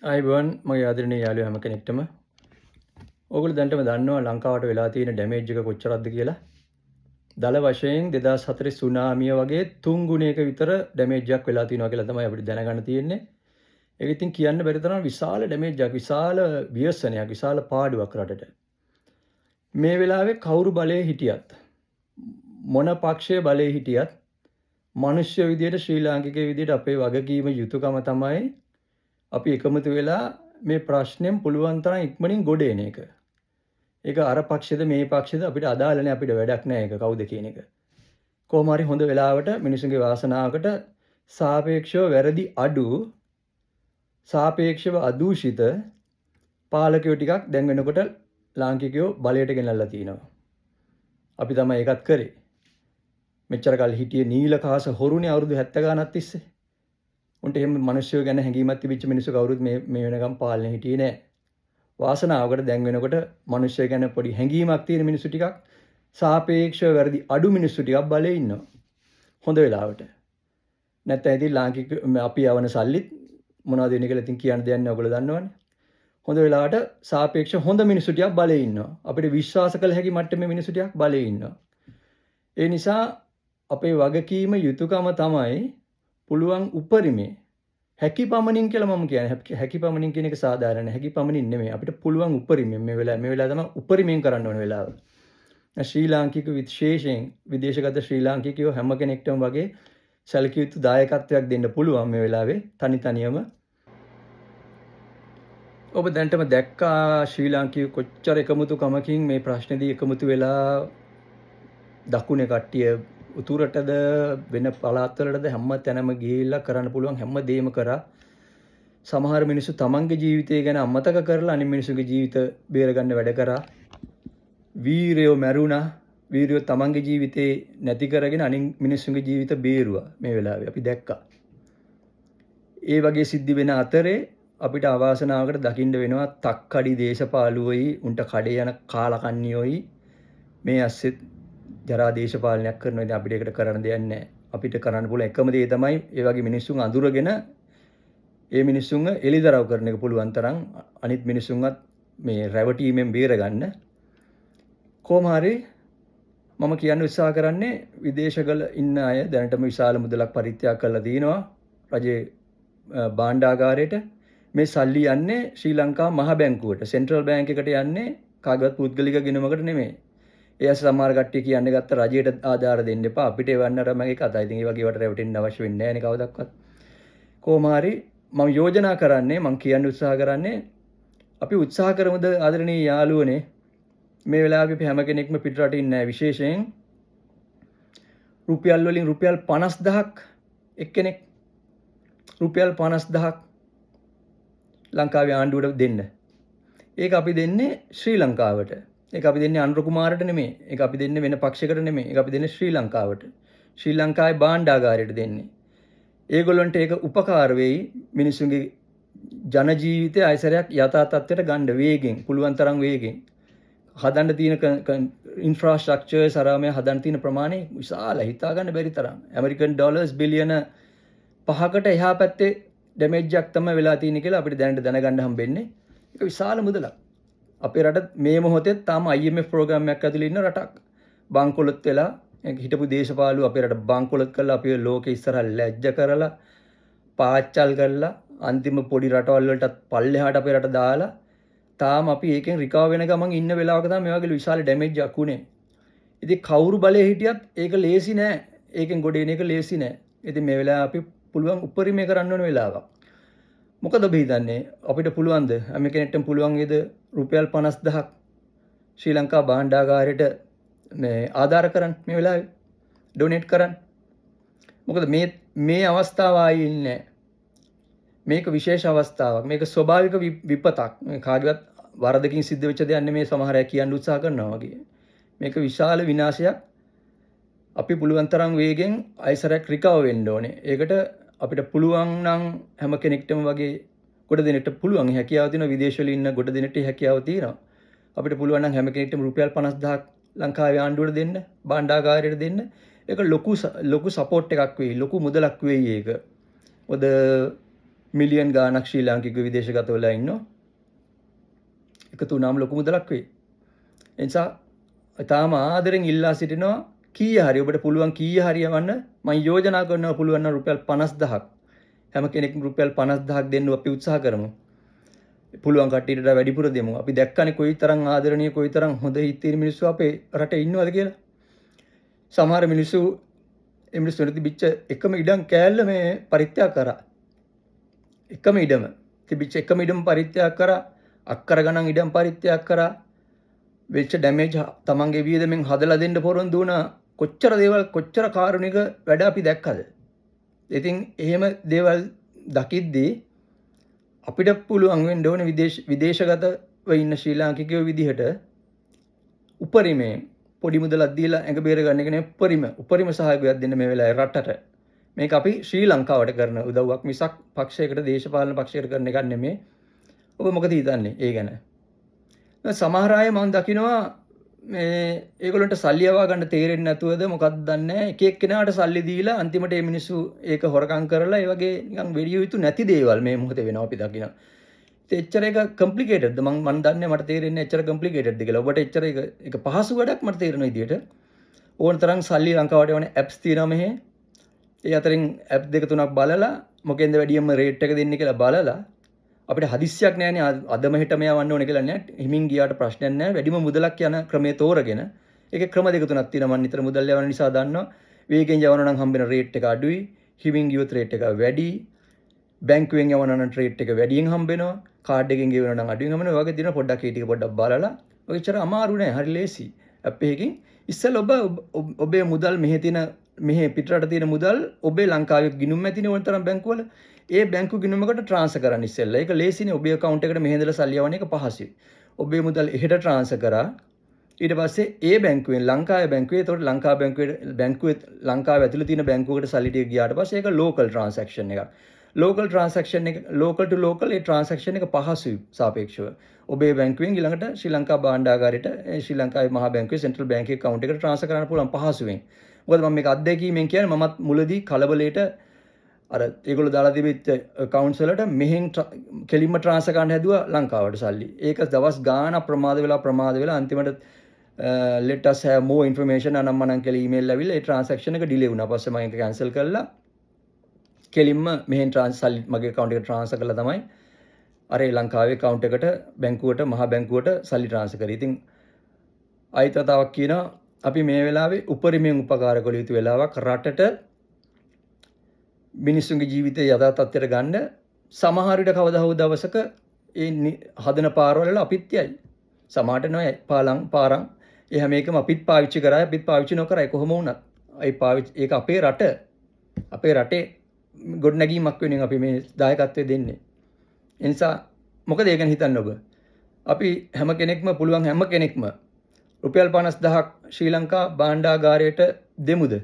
ආයුබෝවන් මගේ ආදරණීය යාළුවෝ හැම කෙනෙක්ටම. ඕගොල්ලෝ දැනටම දන්නවා ලංකාවට වෙලා තියෙන ඩැමේජ් එක කොච්චරක්ද කියලා. දල වශයෙන් 2004 සුනාමිය වගේ තුන් ගුණයක විතර ඩැමේජ් එකක් වෙලා තියෙනවා කියලා තමයි අපිට දැනගන්න තියෙන්නේ. ඒක ඉතින් කියන්න බැරි තරම් විශාල ඩැමේජ් එකක්, විශාල ව්‍යසනයක්, විශාල පාඩුවක් රටට. මේ වෙලාවේ කවුරු බලයේ හිටියත්, මොන පක්ෂයේ බලයේ හිටියත්, මනුෂ්‍ය විදියට, ශ්‍රී ලාංකිකය විදියට අපේ වගකීම යුතුයකම තමයි අපි එකමුතු වෙලා මේ ප්‍රශ්නෙන් පුළුවන් තරම් ඉක්මනින් ගොඩ එන එක. ඒක අර පක්ෂෙද මේ පක්ෂෙද අපිට අදාළ නෑ, අපිට වැඩක් නෑ ඒක කවුද කියන එක. කොහොම හරි හොඳ වෙලාවට මිනිසුන්ගේ වාසනාවකට සාපේක්ෂව වැරදි අඩු, සාපේක්ෂව අදූෂිත පාලකයෝ ටිකක් දැන් වෙනකොට ලාංකිකයෝ බලයට ගෙනල්ලා තිනවා. අපි තමයි ඒකත් කරේ. මෙච්චර කල් හිටියේ නීල කාස හොරුනේ අවුරුදු 70 ගානක් තිස්සේ. උන්ට එහෙම මිනිස්සුયો ගැන හැඟීමක් තිබිච්ච මිනිස්සු කවුරුත් මේ මේ වෙනකම් පාලනේ හිටියේ නෑ. වාසනාවකට දැන් වෙනකොට මිනිස්සු ගැන පොඩි හැඟීමක් තියෙන මිනිස්සු ටිකක්, සාපේක්ෂව වැරදි අඩු මිනිස්සු ටිකක් බලේ ඉන්නවා. හොඳ වෙලාවට. නැත්නම් ඉතින් ලාංකික අපි යවන සල්ලිත් මොනවද වෙන්නේ කියලා ඉතින් කියන්න දෙයක් නෑ, ඔයගොල්ලෝ දන්නවනේ. හොඳ වෙලාවට සාපේක්ෂ හොඳ මිනිස්සු ටිකක් බලේ ඉන්නවා. අපිට විශ්වාස කළ හැකි මට්ටමේ මිනිස්සු ටිකක් බලේ ඉන්නවා. ඒ නිසා අපේ වගකීම යුතුයකම තමයි පුළුවන් උපරිමේ, හැකි පමණින් කියලා මම කියන්නේ. හැකි පමණින් කියන එක සාධාරණ නෑ. හැකි පමණින් නෙමෙයි. අපිට පුළුවන් උපරිමෙන් මේ වෙලාව, මේ වෙලාව තමයි උපරිමෙන් කරන්න ඕන වෙලාව. ශ්‍රී ලාංකික, විශේෂයෙන් විදේශගත ශ්‍රී ලාංකිකයෝ හැම කෙනෙක්ටම වගේ සැලකිය යුතු දායකත්වයක් දෙන්න පුළුවන් මේ වෙලාවේ තනි තනියම. ඔබ දැනටම දැක්කා ශ්‍රී ලාංකික කොච්චර එකමුතුකමකින් මේ ප්‍රශ්නේදී එකමුතු වෙලා දකුණේ කට්ටිය උතුරටද වෙන පළාත්වලටද හැම තැනම ගිහිල්ලා කරන්න පුළුවන් හැම දෙයක්ම කරා. සමහර මිනිස්සු තමන්ගේ ජීවිතය ගැන අමතක කරලා අනිත් මිනිස්සුගේ ජීවිත බේරගන්න වැඩ කරා. වීරයෝ මැරුණා. වීරයෝ තමන්ගේ ජීවිතේ නැති කරගෙන අනිත් මිනිස්සුන්ගේ ජීවිත බේරුවා මේ වෙලාවේ අපි දැක්කා. ඒ වගේ සිද්ධි වෙන අතරේ අපිට අවාසනාවකට දකින්න වෙනවා තක්කඩි දේශපාලුවෝයි උන්ට කඩේ යන කාලකන්නියෝයි මේ අස්සෙත් ජරා දේශපාලනයක් කරනවා. ඉතින් අපිට ඒකට කරන්න දෙයක් නැහැ. අපිට කරන්න පුළුවන් එකම දේ තමයි ඒ වගේ මිනිස්සුන් අඳුරගෙන ඒ මිනිස්සුන්ව එළිදරව් කරන එක, පුළුවන් තරම් අනිත් මිනිස්සුන්වත් මේ රැවටීමෙන් බේරගන්න. කොහොම හරි මම කියන්න උත්සාහ කරන්නේ විදේශවල ඉන්න අය දැනටම විශාල මුදලක් පරිත්‍යාග කරලා තිනවා රජයේ භාණ්ඩාගාරයට. මේ සල්ලි යන්නේ ශ්‍රී ලංකා මහ බැංකුවට, සෙන්ට්‍රල් බැංක් එකට යන්නේ, කාගේවත් පුද්ගලික ගිණුමකට නෙමෙයි. ඒ අය සමහර කට්ටිය කියන්නේ ගත්ත රජයට ආධාර දෙන්න එපා, අපිට එවන්න අර මගේ කතා. ඉතින් ඒ වගේ ඒවට රැවටෙන්න අවශ්‍ය වෙන්නේ නැහැ නේ කවදක්වත්. කොහොම හරි මම යෝජනා කරන්නේ, මම කියන්න උත්සාහ කරන්නේ, අපි උත්සාහ කරමුද ආදරණීය යාළුවනේ, මේ වෙලාවේ අපි හැම කෙනෙක්ම පිටරට ඉන්නේ නැහැ, විශේෂයෙන් රුපියල් වලින් රුපියල් 50,000ක් එක්කෙනෙක් රුපියල් 50,000ක් ලංකාවේ ආණ්ඩුවට දෙන්න. ඒක අපි දෙන්නේ ශ්‍රී ලංකාවට. ඒක අපි දෙන්නේ අනුර කුමාරට නෙමෙයි. ඒක අපි දෙන්නේ වෙන පක්ෂයකට නෙමෙයි. ඒක අපි දෙන්නේ ශ්‍රී ලංකාවට. ශ්‍රී ලංකාවේ භාණ්ඩාගාරයට දෙන්නේ. ඒගොල්ලන්ට ඒක උපකාර වෙයි මිනිසුන්ගේ ජන ජීවිතය ආයසරයක් යථා තත්ත්වයට ගන්න වේගෙන්, පුළුවන් තරම් වේගෙන්. හදන්න තියෙන ඉන්ෆ්‍රාස්ට්‍රක්චර් සරාමය හදන්න තියෙන ප්‍රමාණය විශාල, හිතා ගන්න බැරි තරම්. ඇමරිකන් ඩොලර්ස් බිලියන 5කට එහා පැත්තේ ඩැමේජ් එකක් තමයි වෙලා තියෙන්නේ කියලා අපිට දැනට දැනගන්න හම්බෙන්නේ. ඒක විශාල මුදලක්. අපේ රට මේ මොහොතේ තාම IMF programme එකක් ඇතුලේ ඉන්න රටක්. බංකොලොත් වෙලා හිටපු දේශපාලුව අපේ රට බංකොලොත් කරලා අපේ ලෝකෙ ඉස්සරහ ලැජ්ජ කරලා, පාච්චල් කරලා, අන්තිම පොඩි රටවල් වලටත් පල්ලෙහාට අපේ රට දාලා, තාම අපි ඒකෙන් රිකවර් වෙන ගමන් ඉන්න වෙලාවක තමයි මේ වගේ විශාල ඩැමේජ් එකක් වුණේ. ඉතින් කවුරු බලේ හිටියත් ඒක ලේසි නෑ. ඒකෙන් ගොඩ එන එක ලේසි නෑ. ඉතින් මේ වෙලාව අපි පුළුවන් උපරිමය කරන්න ඕන වෙලාවක්. මොකද ඔබ හිතන්නේ, අපිට පුළුවන්ද, හැම කෙනෙක්ටම පුළුවන් වේද රුපියල් 50,000ක් ශ්‍රී ලංකා භාණ්ඩාගාරයට මේ ආධාර කරන්න, මේ වෙලාවේ ඩොනේට් කරන්න? මොකද මේ මේ අවස්ථාව ආයේ ඉන්නේ. මේක විශේෂ අවස්ථාවක්. මේක ස්වභාවික විපතක්. මේ කාගේවත් වරදකින් සිද්ධ වෙච්ච දෙයක් නෙමෙයි සමහර අය කියන්න උත්සාහ කරනවා වගේ. මේක විශාල විනාශයක්. අපි පුළුවන් තරම් වේගෙන් ආයසරයක් රිකවර් වෙන්න ඕනේ. ඒකට අපිට පුළුවන් නම් හැම කෙනෙක්ටම වගේ ගොඩ දෙනෙක්ට පුළුවන් හැකියාව තියෙනවා. විදේශවල ඉන්න ගොඩ දෙනෙක්ට හැකියාව තියෙනවා. අපිට පුළුවන් නම් හැම කෙනෙක්ටම රුපියල් 50,000ක් ලංකාවේ ආණ්ඩුවට දෙන්න, භාණ්ඩාගාරයට දෙන්න. ඒක ලොකු ලොකු සපෝට් එකක් වෙයි, ලොකු මුදලක් වෙයි ඒක. මොකද මිලියන් ගාණක් ශ්‍රී ලාංකික විදේශගත වෙලා ඉන්නවා. එකතු වුණාම ලොකු මුදලක් වෙයි. ඒ නිසා ඉතාම ආදරෙන් ඉල්ලා සිටිනවා, කීය හරි ඔබට පුළුවන් කීය හරි යවන්න. මම යෝජනා කරනවා පුළුවන් නම් රුපියල් 50,000ක්, හැම කෙනෙක්ම රුපියල් 50,000ක් දෙන්න අපි උත්සාහ කරමු. පුළුවන් කට්ටියට වැඩිපුර දෙමු. අපි දැක්කනේ කොයිතරම් ආදරණීය, කොයිතරම් හොඳ හිත් තියෙන මිනිස්සු අපේ රටේ ඉන්නවද කියලා. සමහර මිනිස්සු ඒ මිනිස්සුන්ට තිබිච්ච එකම ඉඩම් කෑල්ල මේ පරිත්‍යාග කරා. එකම ඉඩම තිබිච්ච එකම ඉඩම පරිත්‍යාග කරා. අක්කර ගණන් ඉඩම් පරිත්‍යාග කරා. වෙච්ච ඩැමේජ් තමන්ගේ වියදමෙන් හදලා දෙන්න පොරොන්දු වුණා. කොච්චර දේවල්, කොච්චර කාරුණික වැඩ අපි දැක්කද? ඉතින් එහෙම දේවල් දකිද්දී අපිට පුළුවන් වෙන්න ඕනේ විදේශගතව ඉන්න ශ්‍රී ලාංකිකයෝ විදිහට උපරිමයෙන් පොඩි මුදලක් දීලා ඇඟ බේර ගන්න එක නෙවෙයි, උපරිම උපරිම සහයෝගයක් දෙන්න මේ වෙලාවේ රටට. මේක අපි ශ්‍රී ලංකාවට කරන උදව්වක් මිසක් පක්ෂයකට, දේශපාලන පක්ෂයකට කරන එකක් නෙමෙයි. ඔබ මොකද හිතන්නේ ඒ ගැන? සමහර අය මම දකිනවා මේ ඒගොල්ලන්ට සල්ලි යවා ගන්න තේරෙන්නේ නැතුවද මොකක්ද දන්නේ නැහැ. එක එක්කෙනාට සල්ලි දීලා අන්තිමට මේ මිනිස්සු ඒක හොරකම් කරලා ඒ වගේ නිකන් වෙඩිය යුතු නැති දේවල් මේ මොහොතේ වෙනවා අපි දකිනවා. ඉතින් එච්චර ඒක කම්ප්ලිකේටඩ්ද මං මං දන්නේ, මට තේරෙන්නේ නැහැ එච්චර කම්ප්ලිකේටඩ්ද කියලා. ඔබට එච්චර ඒක ඒක පහසු වැඩක් මට තේරෙන විදියට. ඕන තරම් සල්ලි ලංකාවට යවන ඇප්ස් තියෙනවා මෙහෙ. ඒ අතරින් ඇප් දෙක තුනක් බලලා මොකෙන්ද වැඩියම රේට් එක දෙන්නේ කියලා බලලා, අපිට හදිස්සියක් නෑනේ, අදම හෙටම යවන්න ඕනේ කියලා නෑ. හිමින් ගියාට ප්‍රශ්නයක් නෑ. වැඩිම මුදලක් යන ක්‍රමය තෝරගෙන, ඒකේ ක්‍රම දෙක තුනක් තියෙනවා. මම නිතර මුදල් යවන නිසා දන්නවා. වේගෙන් යවනවා නම් හම්බෙන රේට් එක අඩුයි. හිමින් ගියොත් රේට් එක වැඩි. බැංකුවෙන් යවනවා නම් රේට් එක වැඩියෙන් හම්බෙනවා. කාඩ් එකෙන් ගෙවනවා නම් අඩුවෙන් හම්බෙනවා. ඔය වගේ තියෙනවා. පොඩ්ඩක් ඒ ටික පොඩ්ඩක් බලලා. ඔය එච්චර අමාරු නෑ. හරි ලේසි. ඇප් එකකින් ඉස්සෙල්ලා ඔබ ඔබේ මුදල්, මෙහෙ තියෙන, මෙහෙ පිටරට තියෙන මුදල් ඔබේ ලංකාවේ ගිණුම් ඇතිනේ ඕන තරම් බැංකුවල. ඒ බැංකු ගිණුමකට ට්‍රාන්ස්ෆර් කරන්න ඉස්සෙල්ලා. ඒක ලේසිනේ. ඔබේ ඇකවුන්ට් එකට මෙහෙ ඉඳලා සල්ලි යවන එක පහසුයි. ඔබේ මුදල් එහෙට ට්‍රාන්ස්ෆර් කරා. ඊට පස්සේ ඒ බැංකුවෙන් ලංකාවේ බැංකුවේ, එතකොට ලංකා බැංකුවේ බැංකුවේ ලංකාව ඇතුළේ තියෙන බැංකුවකට සල්ලි ටික ගියාට පස්සේ ඒක ලෝකල් ට්‍රාන්සැක්ෂන් එකක්. ලෝකල් ට්‍රාන්සැක්ෂන් එක, ලෝකල් ටු ලෝකල් ඒ ට්‍රාන්සැක්ෂන් එක පහසුයි සාපේක්ෂව. ඔබේ බැංකුවෙන් ඊළඟට ශ්‍රී ලංකා භාණ්ඩාගාරයට, ඒ ශ්‍රී ලංකාවේ මහා බැංකුවේ සෙන්ට්‍රල් බැංක් එකේ ඇකවුන්ට් එකට ට්‍රාන්ස්ෆර් කරන්න පුළුවන් පහසුවෙන්. මොකද මම මේක අත්දැකීමෙන් කියන්නේ. මමත් මුලදී කලබලයට අර ඒගොල්ලෝ දාලා තිබිච්ච ඇකවුන්ට්ස් වලට මෙහෙන් කෙලින්ම ට්‍රාන්ස්ෆර් කරන්න හැදුවා ලංකාවට සල්ලි. ඒක දවස් ගාණක් ප්‍රමාද වෙලා ප්‍රමාද වෙලා අන්තිමට "Let us have more information" අනම්මනම් කියලා ඊමේල් ඇවිල්ලා ඒ ට්‍රාන්සැක්ෂන් එක ඩිලේ වුණා. පස්සේ මම ඒක කැන්සල් කරලා කෙලින්ම මෙහෙන් සල්ලි මගේ ඇකවුන්ට් එකට ට්‍රාන්ස්ෆර් කළා තමයි අර ඒ ලංකාවේ ඇකවුන්ට් එකට, බැංකුවට, මහා බැංකුවට සල්ලි ට්‍රාන්ස්ෆර් කරේ. ඉතින් ආයිත් වතාවක් කියනවා, අපි මේ වෙලාවේ උපරිමයෙන් උපකාර කළ යුතු වෙලාවක් රටට. මිනිස්සුන්ගේ ජීවිතය යථා තත්ත්වයට ගන්න සමහර විට කවදා හෝ දවසක ඒ හදන පාරවල් වල අපිත් යයි. සමහරට නොයයි. පාලම් පාරම් ඒ හැම එකම අපිත් පාවිච්චි කරායි, අපිත් පාවිච්චි නොකරයි, කොහොම වුණත්. ඒ පාවිච්චි ඒක අපේ රට, අපේ රටේ ගොඩනැගීමක් වෙනුවෙන් අපි මේ දායකත්වය දෙන්නේ. ඒ නිසා මොකද ඒ ගැන හිතන්නේ ඔබ? අපි හැම කෙනෙක්ම, පුළුවන් හැම කෙනෙක්ම රුපියල් 50,000ක් ශ්‍රී ලංකා භාණ්ඩාගාරයට දෙමුද?